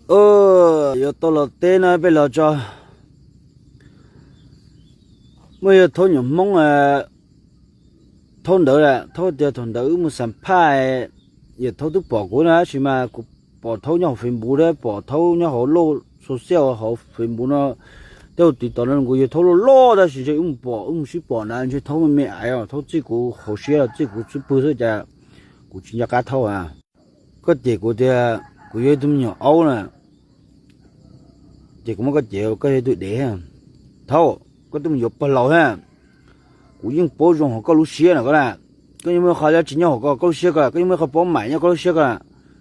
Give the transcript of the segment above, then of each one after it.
Yuav tau los teb no peb los tso. Muaj yawg Thaub nyuam Hmoob, Thaub ntawd, Thaub tias thaum ntawd wb mus xam phaj, yawg Thaub twb pom kuv na, tab sis mas kuv pom Thaub nyob hauv Facebook thiab pom Thaub nyob hauv loj social hauv Facebook no, tej hauv TikTok no kuv yawg Thaub loj loj tab sis ntshe wb mus pom wb mus sib pom na ntshe Thaub me me aiv os, Thaub txij kuv hauv siab los txij kuv xub pwg xwb cas kuv tsis nco qab Thaub a. Koj cem kuv tias kuv yog ib tug me nyuam aub na, ces kuv muab koj cem koj yog ib tug dev. Thaub, koj twb mus yuav pog laus thiab, kuv yeej paub zoo hauv koj lub siab na koj na. Koj yeej muaj qhov dab tsi nyob hauv koj lub siab ko, koj yeej muaj qhov paub maim nyob koj lub siab ko,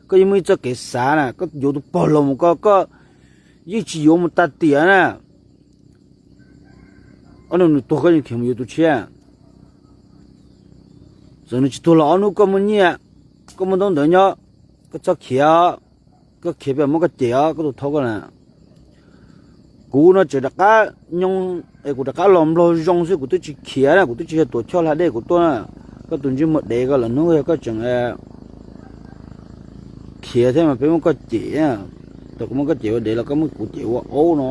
koj yeej muaj ib txoj kev xav na, koj yuav tus pog laus mus ko koj yeej tsis yuav mus tag tiam na. Ob hnub nws tuag koj yeej khiav mus yuav tus tshiab. Txawm nws tsis tuag los ob hnub koj muaj nyiaj, koj muaj ntaub ntawv nyob, koj txhob khiav, koj khiav peb muab koj cem os koj tus Thaub ko na. Kuv no tseem rov qab nyob, es kuv rov qab los Nplog zoo xwb kuv twb tsis khiav na, kuv twb tsis yog tuam choj hla dej kuv tuaj na. Koj tus ntsej muag dev ko lawm hnub yog koj tseem khiav thiab mas peb muab koj cem. Thaum kuv muab koj cem ua dev los koj muab kuv cem ua aub no.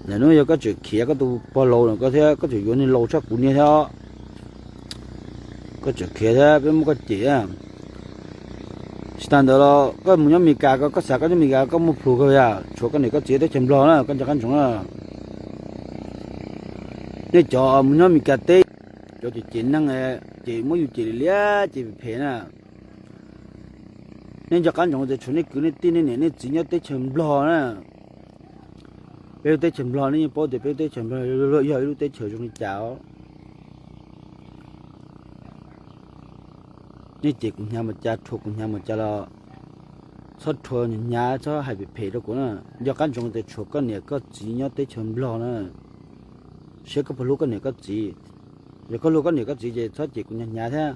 Lawm hnub yog koj tseem khiav koj tus pog laus no koj thiab koj tseem yuav niag laus tshaj kuv niag thiab, koj tseem khiav thiab peb muab koj cem. Tsis tas ntawd los koj mus nyob Mes Kas ko, koj xav koj nyob Mes Kas koj muaj plhus kawg yam, tshuav koj niam koj txiv teb chaws Nplog na koj nco qab ntsoov na. Nej cov mus nyob Mes Kas teb, cov cem cem neeg, ces muab yus cem liam liam ces phem na. Nej nco qab ntsoov tias tshuav nej kwv nej tij nej niam nej txiv nyob teb chaws Nplog na. Peb lub teb chaws Nplog nej yeej paub tias peb lub teb chaws Nplog yog ib lub teb chaws zoo li cas os. Nej cem kuv hnyav mus cas rhuav kuv hnyav mus cas los txhob rhuav hnyav txhob hais phem phem rau kuv na. Nco qab ntsoov tias tshuav koj niam koj txiv nyob teb chaws Nplog na. Saib koj puas hlub koj niam koj txiv. Yog koj hlub koj niam koj txiv ces txhob cem kuv hnyav hnyav thiab.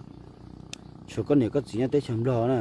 Tshuav koj niam koj txiv nyob teb chaws Nplog na.